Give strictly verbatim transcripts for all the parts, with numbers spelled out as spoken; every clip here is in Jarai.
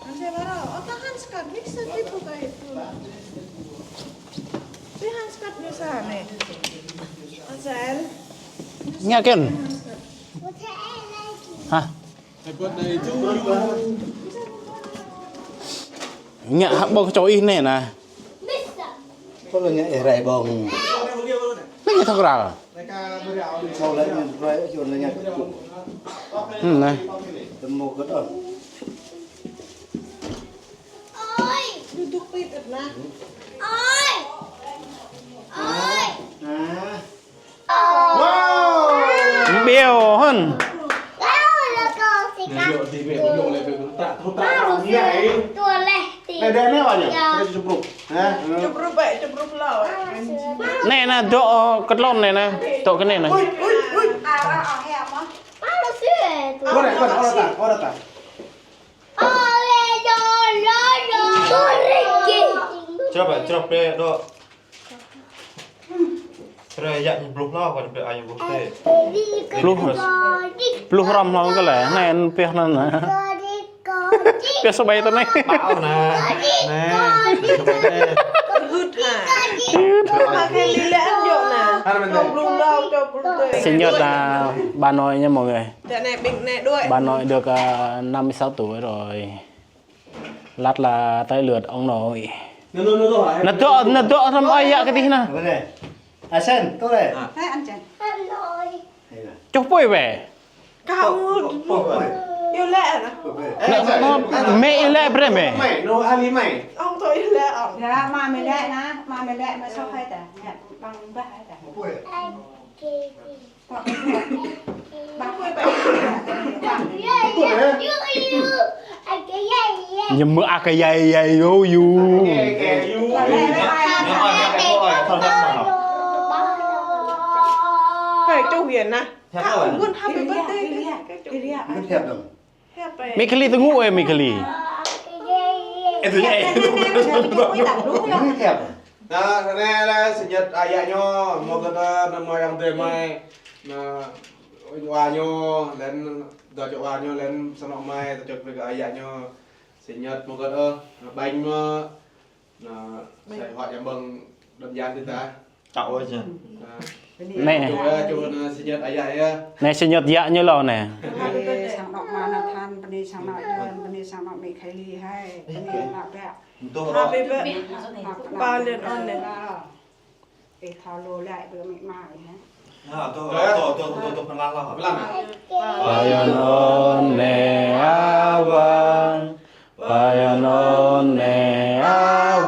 Anjay, Bara, oh, tahan sekat, bisa dibuka itu. Tahan sekat bisa nih. Anjay. Ngă kĕn? Hah? Ngă hă ƀơ̆ng čô ih anai nă. Kơ lĕ ngă ih rai ƀơ̆ng. Anai ngă thâo kral. Hm, anai. Tơmô kơ đơ̆ng. Duduk pit na. Ƀiă hơ̆n. Anai, anai, anai, anai. Anai, anai, anai, anai. Anai, anai, anai, anai. Anai, anai, anai, anai. Anai, anai, anai, anai. Anai, anai, anai, anai. Anai, anai, dŏ, ơ, kơtlon anai, anai. Dŏ kơ anai, anai. Ui, ui, ui. Ora, ora, ora ta, ora ta. Črăp, črăp, pre, dŏ. Pre, yă ñu bluh hlâo, kơ pre, ai ñu bluh tê. Bluh, bluh hrŏm hlâo kơ lĕ, anai, anai, pioh anŭn, anai. Pioh sa ƀai tơ anai. Ƀao anai. Anai. Sa ƀai tơ anai. Hưt hă. Hưt. Mă kơ lĕ anŭn djơ̆ anai. Hă, anai. Čô blung đao, čô blung tê. Sinh nhật, à, bà nội nha mọi người. Dạo này Bình này đuổi. Bà nội được, à, năm mươi sáu tuổi rồi. Lát là tới lượt ông nội. Anŭn, anŭn, anŭn. Anai dŏ, anai dŏ hrŏm ơi yă kơ tih anai. Apa nih? Asen, tuh leh. Hai, Ancen. Čuh apui wĕ. Kâo. Yua lĕ anai. Anai, anai, mĕ yua lĕ brơi mĕ. Mĕ, nô ali mĕ. Ong tơ yua lĕ ong. Yă, mă mĕ lĕ anai, mă mĕ lĕ mă soh hai ta. Yă, ƀăng ƀah hai ta. Ñu mơ̆ aka yai yai yô yu. Hơi, čuh yơh anai. Kâo ƀuăn happy birthday. Mĕ Khali tơngu ơi, Mĕ Khali. Anai, anai, anai, sinh nhật ayă ñu, mơ̆ kơ tơ, nă mơ̆ ayŏng adơi mơi, nă, wa ñu, lĕn, dŏ čô wa ñu, lĕn sang anŏ mơi, dŏ čô kơ ayă ñu, sinh nhật mơ̆ kơ tơ, nă, ƀañ mơ̆, nă, sĕ huă jăm ƀơ̆ng đơn giản tơ ta. Čao ơi čơ. Anai. Čô, čô, nă, sinh nhật ayă yơh. Anai sinh nhật yă ñu lŏ anai. Bơni sang anŏ mơi Nathan, bơni sang anŏ Yuan, bơni sang anŏ Mĕ Khali hai, bơni anŏ ƀiă. Happy birthday. Ba lĕn ôn anai. Ê, thâo lu lĕ ƀơi mĕ ma ih hă. Ba lĕn ôn anai a wang, ba lĕn ôn anai a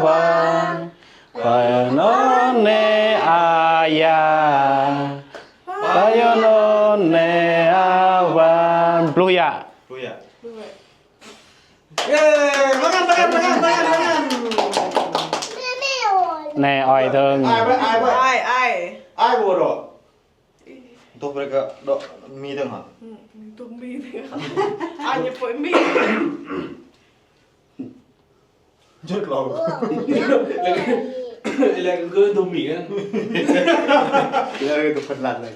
wang, ba lĕn ôn anai a yă, ba lĕn ôn anai a wang. Bluh yă. Bluh yă. Ye, mơngan, mơngan, mơngan, mơngan, mơngan. Anai, ơi dơ̆ng. Ai, ai, ai. Ai, ai. Ai, ƀu dŏ. Tuh brơi kơ dŏ mi dơ̆ng hă? Tuh mi dơ̆ng hă? Ai ñu pơi mi. Jơ̆ klâo. Lĕ kơ tuh mi hă? Lĕ kơ tuh Phần Lan anai.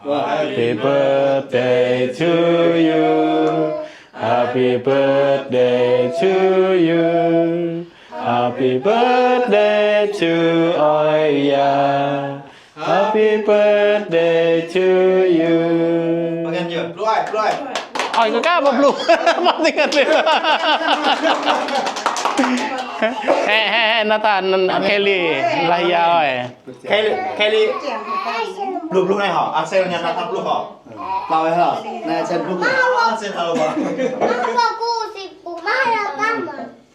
Happy birthday to you. Happy birthday to you. Happy birthday to ơi yă. Happy birthday to you. Ơi, kơ ka ƀu bluh. Mă tơngan. He, he, he, Nathan, Kelly, lah yă ơi. Kelly, Kelly. Bluh, bluh anai hă? Axel ñu Nathan bluh hă? Ƀao hă? Anai Axel bluh. Axel hă ƀă?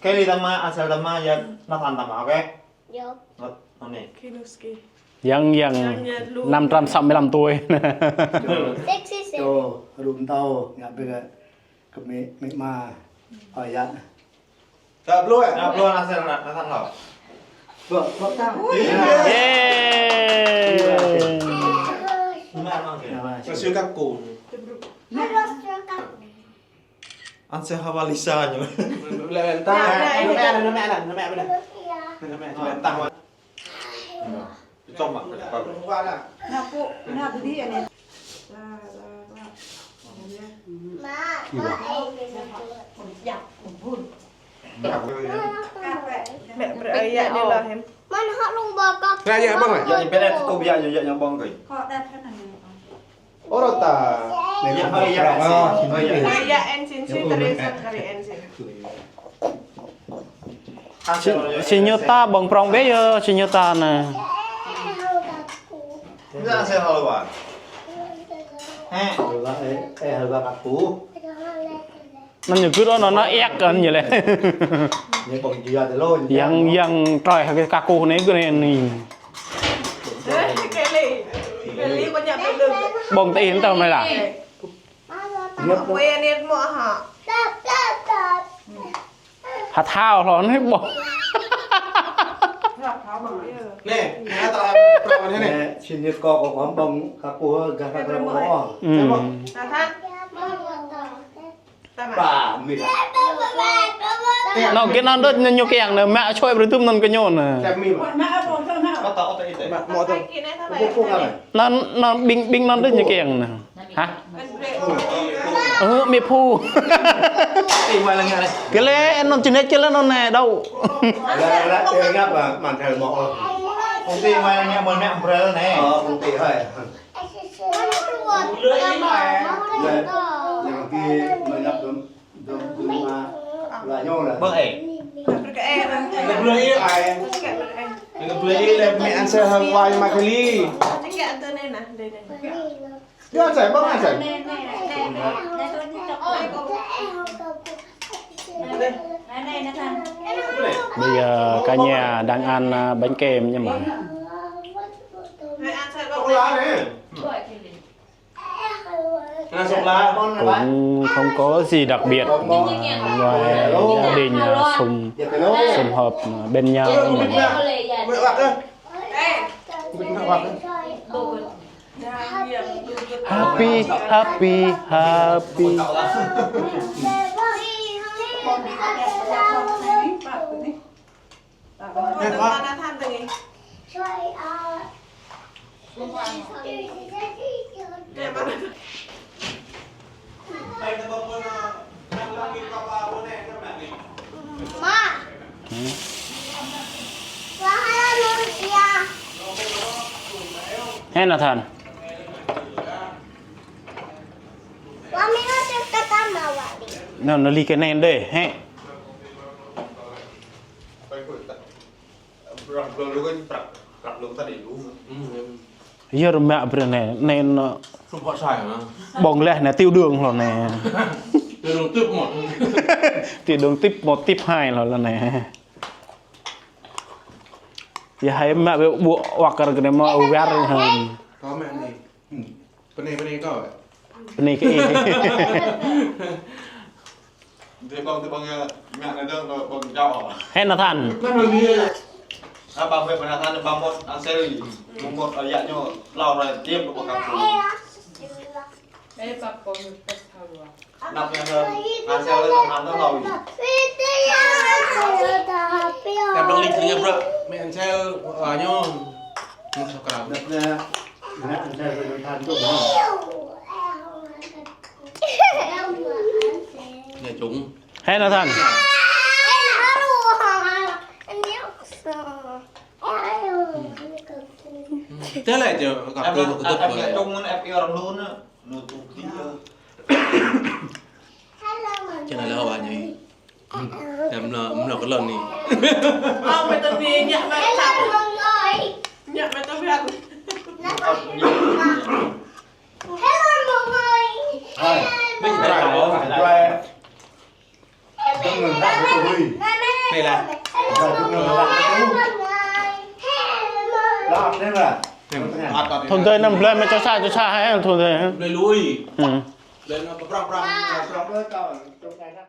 Kelly tơma, Axel tơma, yă Nathan tơma, oke? Yă. Anai. Yang, yang năm trăm sáu mươi lăm tuổi. Sexy, sexy. Čô, rŭ mtâo, ngă brơi kơ mĕ, mĕ ma. Ơi yă. Dah bloh, eh? Dah bloh, Nasir, Nathan, lo. Bloh, bloh, tang. Yeay. Masih kaku. Ăn sẽ hava Lisa ñu. Lĕ, lĕ, tang. Nă mẹ, nă mẹ, nă mẹ, nă mẹ. Nă mẹ, nă mẹ, tang. Nă pô, nă bơdi anai. Mẹ, mẹ, ơi, ya, đi lo hem. Nă, ya, ƀơ̆ng, ya. Ya, ya, bơ̆ng, ya. Ơ, rơta. Nă, ya, ơi, ya, ya, ya, en sin, sin, teri, san, kari, en sin. Si, si ñu ta ƀơ̆ng prong bê yơh, si ñu ta nă. Nă, si hơl wa. Hĕ. Hơl wa, eh, eh, hơl wa kaku. Nă ñu gưt ôh, nă, nă iăk kăn ñu lĕ. Ñu ƀơ̆ng jia tơ lô, ñu yang, yang trơi hơget kaku nă gưt nă ni. Ƀơ̆ng tơ in tơ mơi lah. Hăt hao hlâo nă ƀơ̆ng. Nă, nă ta, nă, nă, nă. Nă, si ñu kơ kơ ƀơ̆ng kaku gah kaku ƀơ̆ng. Ư. Ba, mi. Nă, git năn đôč ñu kiăng nă, mă čuai brơi tŭm năn kơ ñu nă. Nă, nă, ƀing, ƀing năn đôč ñu kiăng nă. Hă? Ơ, mi phu. Kơ lĕ, năn čơnĕt kơ lĕ năn nă, đau. Ơ, công ty hơi. Lĕ, yang ki mơñap dum, dum, dum ma, la ñu la. Ƀơ̆ng ê. Lĕ blơi ê ai. Lĕ blơi ê lĕ mẹ ăn sẽ hăng wai ma kali. Ñu ăn sẽ, ƀơ̆ng ăn sẽ. Bây giờ cả nhà đang ăn, à, bánh kem nha mọi người. Cũng không có gì đặc biệt, à, ngoài gia đình, à, sum, sum họp, à, bên nhau. Happy, happy, happy. Hĕ Nathan. Nă, nă li kơ nĕn đê, hĕ. Yơh rơmă brơi nĕn, nĕn, ƀơ̆ng lĕ nĕn tiểu đường hlâo nĕn. Tiểu đường tuyếp một. Tiểu đường tuyếp một, tuyếp hai hlâo nĕn. Yơh hai mă ƀu ƀuh wăk kơ nĕn mă wăr hăm. Có mẹ này. Pơnê, pơnê kơ. Pơnê kơ ih. Hĕ Nathan. Nathan. Mẹ ăn sel, à, ñu. Ñu sọc rau. Mẹ ăn sel, Nathan tuh. Nhà chúng. Hĕ Nathan. Thế lại chứ, gặp tôi một cái tức của này. Chúng nó ép yêu rong luôn á. Nó tụt đi. Cho nên là họ bảo như Em lo, em lo cái lần này. Ơ, mẹ tôi vì nhạc mẹ sao? Nhạc mẹ tôi vì ăn. Hai, bây giờ phải lo. Đây là Thun dơi năm blơi mẹ cho sa, cho sa hai thun dơi. Blơi lui. Ừ. Blơi nó prang prang.